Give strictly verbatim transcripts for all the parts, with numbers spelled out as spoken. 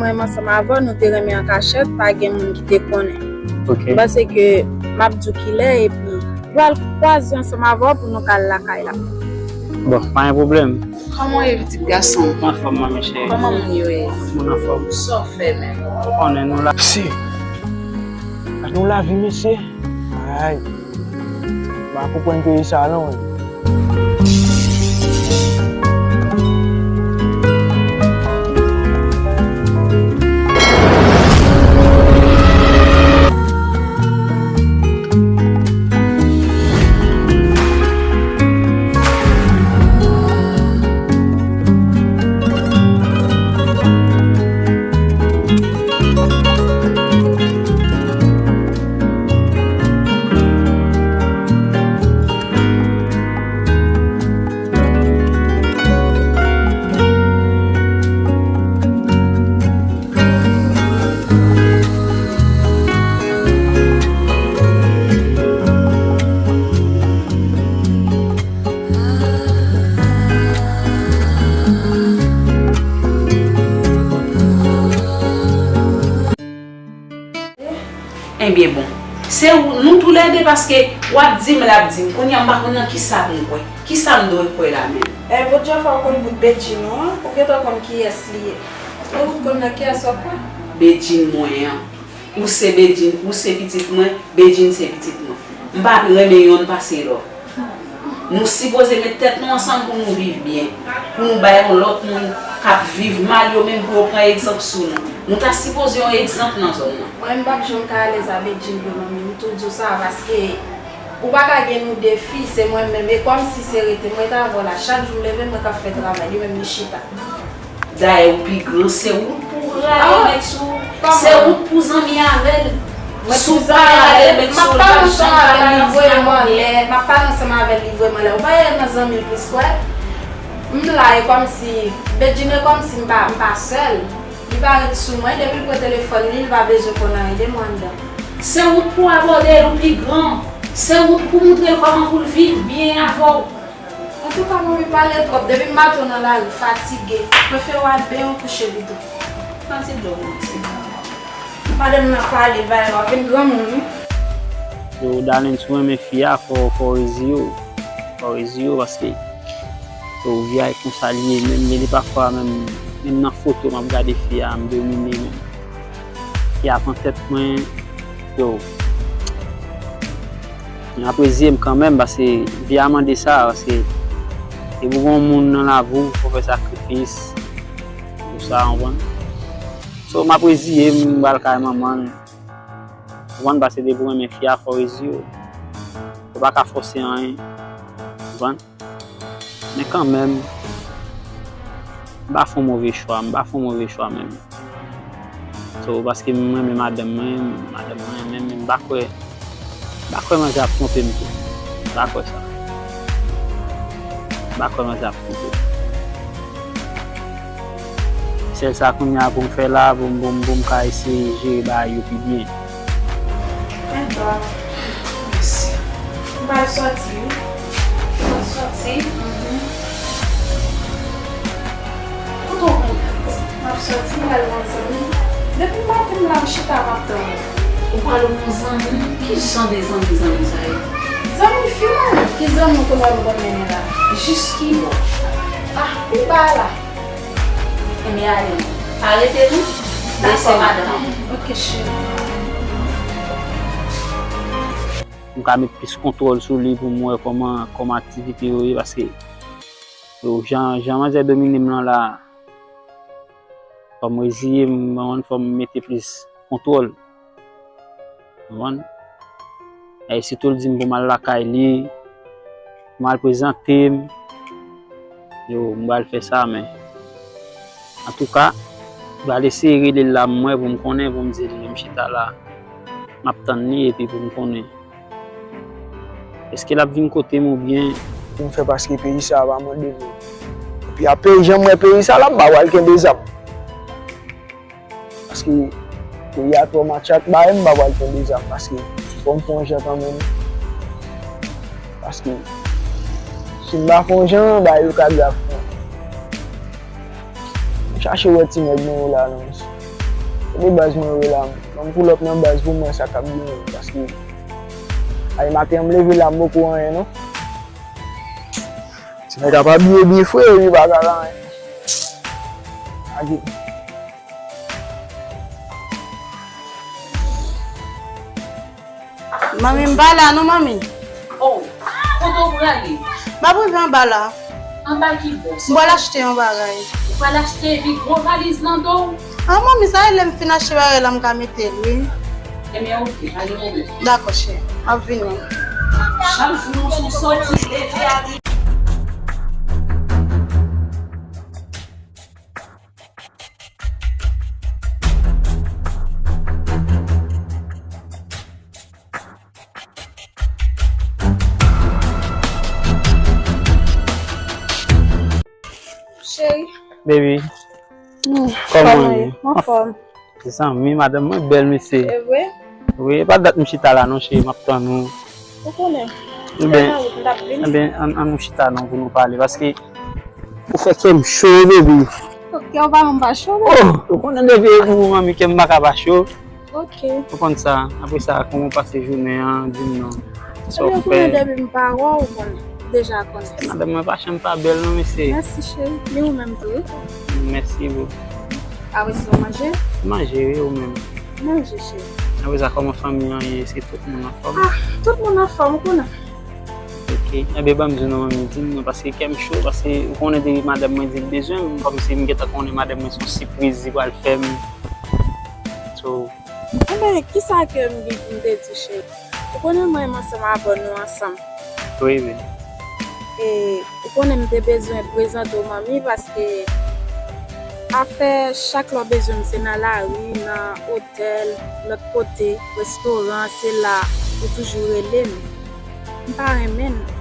Mwen menm ansanm avè w, nou te renmen an kachèt, pa gen moun ki te konnen. Ok. M panse ke m ap di w kilè, epi nou pral kwaze ansanm avè w pou nou ka al lakay la. Bon, pa gen pwoblèm. Kòman w ye, pitit gason? Mwen anfòm, manmi cheri. Kòman moun yo ye? Moun anfòm. Sa w fè menm? Ou konnen nou la. Mesye, gade yon lavi, mesye. Ay. M pa konprann peyi sa a non. Ebyen bon, se ou, nou toulède, paske w ap di m, l ap di m. Kounye a m pa konn nan kisa pou m kwè. Kisa m dwe kwè la menm? Eh, Bondye fè w konn bout Bedjine ou an, ou gentan konn kiyès li ye. Ou konn nan kiyès w ap kwè? Bedjine mwen an. Ou se Bedjine, ou se pitit mwen, Bedjine se pitit mwen. M pa renmen yonn pase lòt. Nou sipoze met tèt nou ansanm pou nou viv byen, pou nou bay yon lòt moun k ap viv mal yo menm pou yo pran egzanp sou nou. Nou ta sipoze yon egzanp nan zòn nan. Mwen, m p ap janm ka alèz a Bedjine vre, manmi, m tou di w sa, paske ou pa ka gen nou de fi, se mwen menm, e kòmsi se rete mwen t avè w la, chak jou m leve, mwen k ap fè travay, li menm li chita. Dayè ou pi gran, se ou pou rale met sou, se ou pou zanmi avè l. Si w pa rale met sou l, l pa janm ka vin anfòm anlè. M ap pale ansanm avè l, li voye m anlè. Ou pa wè nan zanmi l plis kwè. M la, e kòmsi, Bedjine, kòmsi m pa, m pa sè l. Li pa ret sou mwen, depi l pran telefòn li, li pa bezwen konn anyen de mwen anndan. Se ou pou abòde l, ou pi gran. Se ou pou moutre l kòman pou l viv byen avè w. Antouka, manmi pale twòp. Depi maten w nan lari, fatige. Prefere w al benyen w kouche pito. Pati dlo pou mwen, se sa. Madanm nan pale, bay w ap vin granmoun, wi. Yo, Darlene, si w renmen fi a, fò, fò w reziye w. Fò w reziye w, paske yo, vi a e konsa li ye. Menm gen de pafwa, menm, menm nan foto, m ap gade fi a, m domine menm. Fi a pran tèt mwen, yo. M ap reziye m kanmenm, paske vi a mande sa, paske depi w gen yon moun nan lavi w, fò w fè sakrifis pou sa, w konprann? So, m ap reziye m, m pral kay manman l. Ou konprann, paske depi w renmen fi a, fò w reziye w. Ou pa ka fòse anyen. Ou konprann? Men kanmenm, m pa fè yon move chwa, m pa fè yon move chwa menm. So, paske m renmen madanm mwen, madanm mwen renmen m, men m pa kwè, m pa kwè manzè ap twonpe m tou. M pa kwè sa. M pa kwè manzè ap twonpe m. Sèl sa kounye a pou m fè la, pou m, pou m, pou m ka eseye jere bagay yo pi byen. Mèt ba, mèsi. M pral sòti, wi. M pral sòti. Mhm. Kote w pral sòti? M ap sòti, m pral wè yon zanmi. Depi maten m la, m chita, m ap tann ou. Ou pral wè yon zanmi? Ki jan de zanmi, zanmi sa ye? Zanmi fi mwen, ki zanmi w konnen m konn mennen la? Jis ki bò? Ah, pi ba la. Ebyen, ale. Pa rete non. Lese madanm. Ok, cheri. M ka met plis kontwòl sou li pou m wè kòman, kòman aktivite yo ye, paske yo, jan, jan manzè domine m nan la, fò m reziye m, fò m mete plis kontwòl. Konprann? E sitou l di m pou m al lakay li, pou m al prezante m. Yo, m pral fè sa, men antouka, m pral eseye rele l la, m wè pou m konnen, pou m di l, m chita la, m ap tann li, epi pou m konnen. Èske l ap vin kote m oubyen? Pou m fè, paske peyi sa a pa mande moun. Epi a peyi, jan m wè peyi sa la, m pa pral kenbe zam. Paske peyi a twò matchat ba m, m pa pral kenbe zam, paske fò m fè yon jan kanmenm. Paske si m pa fè yon jan, bagay yo ka grav pou mwen. M chache wè ti nèg mwen yo la non, mesye. De baz mwen rele la. Ban m pull up nan baz pou m wè sa k ap genyen. Paske ay maten an m leve la m poko anyen non. Ti nèg ap abiye byen fre wi, pa ka la anyen. Agi. Manmi, m pa la non, manmi. Oh, kote w prale? M ap rive anba la. Anba ki bò? M pral achte yon bagay. Ou pral achte epi gwo valiz nan do w? Ah, manmi, sa e lè m fin achte bagay la, m ka mete l, wi. Ebyen, oke, pa gen pwoblèm. Dakò, cheri. M ap vini. Chak jou nou sou sòti, leve ale. Cheri. Baby. Hmm, kòman w ye? Anfòm. Zanmi, madanm mwen bèl, mesye. E vre? Wi, e pa dat m chita la non, cheri, m ap tann ou. Ou konnen. Ebyen, ebyen, ann, ann nou chita non pou nou pale, paske ou fè kè m cho, baby. Kè w pa janm pa cho, baby. Oh, ou konnen depi e pou ou, manmi, kè m pa ka pa cho. Ok. Ou konn sa, apre sa, kòman w pase jounen an, di m non. Sa w fè? Ebyen, ou konnen depi m pa wè w, ou konn, deja konnen. Madanm mwen pa janm pa bèl non, mesye. Mèsi, cheri. Ni ou menm tou, wi. Mèsi, boo. Apre sa, w manje? Manje, wi, ou menm? Manje, cheri. Apre sa, kòman fanmi an ye? Èske tout moun anfòm? Ah, tout moun anfòm, ou konnen. Ok. Ebyen, ban m di w non, manmi, di m non, paske kè m cho, paske ou konnen depi madanm mwen di l bezwen m, kòmsi m gentan konnen madanm mwen se yon sipriz li pral fè m. So, Enben, kisa ke m gen pou m te di, cheri? Ou konnen mwen menm ansanm avè w, nou ansanm. Wi, wi. E, ou konnen m te bezwen prezante w manmi, paske afè chak lè w bezwen m, se nan lari, nan otèl, lòt kote, restoran, se la ou toujou rele m. M pa renmen l.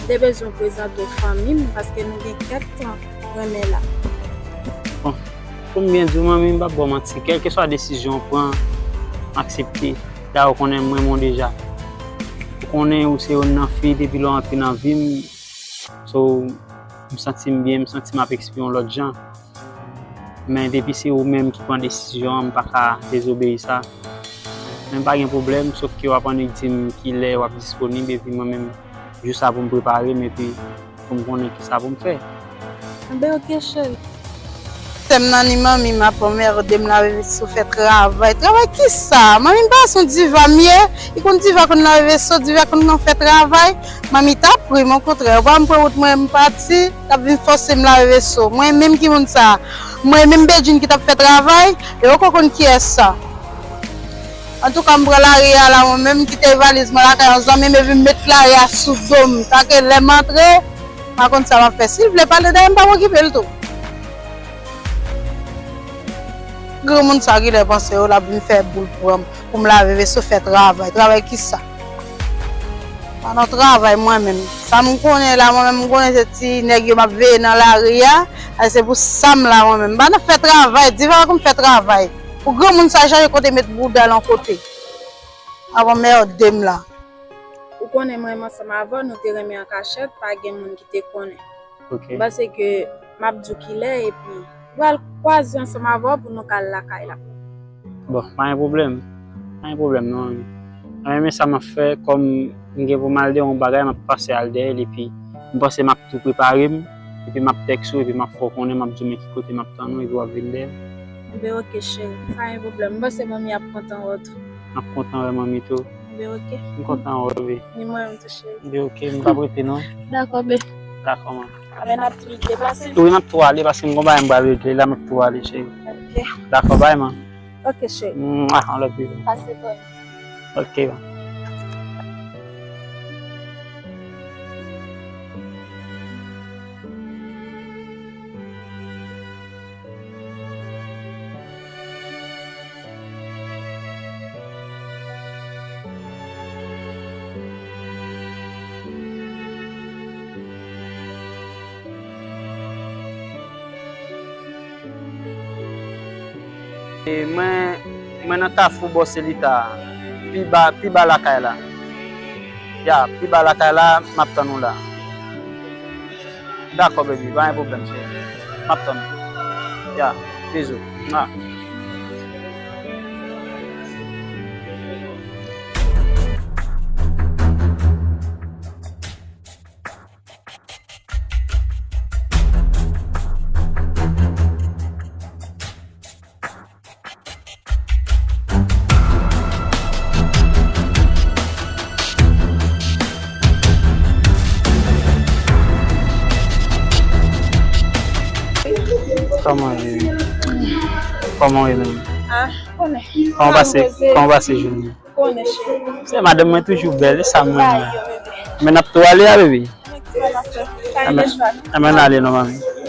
M te bezwen prezante w fanmi m, paske nou gen kèk tan renmen la. Bon, pou m byen di w, manmi, m p ap ba w manti. Kèlkeswa desizyon w pran, m aksepte. Dayè, ou konnen m renmen w deja. Ou konnen ou se youn nan fi depi lè w antre nan vi m. So, m santi m byen, m santi m ap eksprime yon lòt jan. Men depi se ou menm ki pran desizyon an, m pa ka dezobeyi sa. Men pa gen pwoblèm, sof ke w ap annik di m kilè w ap disponib, epi mwen menm, jou sa pou m prepare m, epi pou m konnen kisa pou m fè. Enben, oke, cheri. Tèm nan ni manmi m ap anmède m lave veso, fè travay. Travay kisa? Manmi m pa se yon diva m ye. Li konn diva konn lave veso, diva konn nan fè travay. Manmi t ap ri m, okontrè, ou pa m pran wout mwen, m pati, t ap vin fòse m lave veso. Mwen menm ki moun sa? Mwen menm Bedjine ki t ap fè travay, e ou ko konn kiyès sa. Antouka, m pran lari a la, mwen menm, m kite valiz mwen lakay yon zanmi m, epi m met lari a sou do m. Sa ke lè m antre, m pa konn sa m ap fè. Si l vle pale dèyè m, m p ap okipe l tou. Granmoun sa ki lè panse yo l ap vin fè boul pran m pou m lave veso, fè travay. Travay kisa? Pa nan travay mwen menm. Sa m konnen la, mwen menm m konnen se ti nèg yo m ap veye nan lari a. Ay, se pou sa m la mwen menm. M pa nan fè travay, diva konn fè travay. Pou granmoun sa chache kote met bouda l yon kote. Ap anmède m la. Ou konnen mwen menm ansanm avè w, nou te renmen an kachèt, pa gen moun ki te konnen. Ok. M panse ke m ap di w kilè, epi m pral kwaze ansanm avè w pou nou ka al lakay la. Bon, pa gen pwoblèm. Pa gen pwoblèm, non. Mwen renmen sa m ap fè, kòm m gen pou m al dèyè yon bagay, m ap pase al dèyè l, epi m panse m ap tou prepare m, epi m ap tèks ou, epi m ap fè w konnen, m ap di w men ki kote m ap tann ou, epi w ap vin dèyè m. Enben, oke, cheri. Pa gen pwoblèm. M panse manmi ap kontan wè w tou. M ap kontan wè manmi tou. Enben, oke. M kontan wè w, wi. Ni mwen menm tou, cheri. Enben, oke, m p ap rete, non. Dakò, be. Dakò, man. Enben, n ap tou deplase. Wi, n ap tou ale, paske m gon bagay m pral regle la, m ap tou ale, cheri. Oke. Dakò, bay, man. Oke, cheri. Mwa, on love you. Pase bòn. Oke, man. E mwen, mwen nan kafou bò Selita a, pi ba, pi ba lakay la. Ya, pi ba lakay la, m ap tann ou la. Dakò, baby, pa gen pwoblèm, cheri. M ap tann ou. Ya, bizou. Mwa. Kòman w ye? Kòman w ye menm? Ah, konnen. Kòman w pase, kòman w pase jounen? Konnen cheri. Se madanm mwen toujou bèl, e sa mwen Bay renmen. Yo bebe. Men n ap tou ale a bebe. Men ki sa n ap fè? Pa gen chwa. Anmen n ale non manmi.